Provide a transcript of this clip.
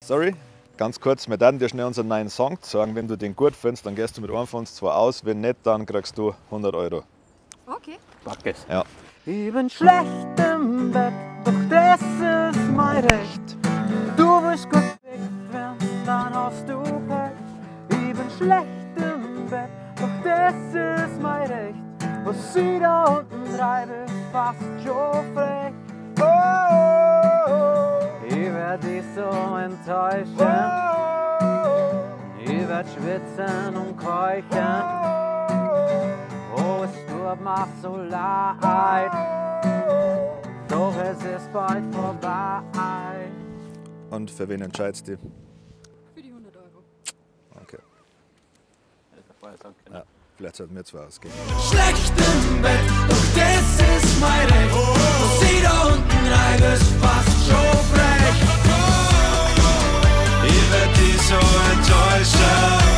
Sorry, ganz kurz, wir werden dir schnell unseren neuen Song zeigen. Wenn du den gut findest, dann gehst du mit einem von uns zwei aus. Wenn nicht, dann kriegst du 100 Euro. Okay. Backes. Ja. Ich bin schlecht im Bett, doch das ist mein Recht. Du willst gut gefickt werden, dann hast du Pech. Ich bin schlecht im Bett, doch das ist mein Recht. Was ich da unten treibe, ist fast schon frech. Oh, oh, ich werd dich so enttäuschen. Ich werd schwitzen und keuchen. Oh, es tut mir so leid. Doch es ist bald vorbei. Und für wen entscheidest du dich? Für die 100 Euro. Okay. Hätte ich vorher sagen können. Ja, vielleicht sollten wir zwei ausgehen. Schlecht im Bett, doch das ist mein Recht. Was ich da unten treibe, ist fast schon frech. Ich werd dich so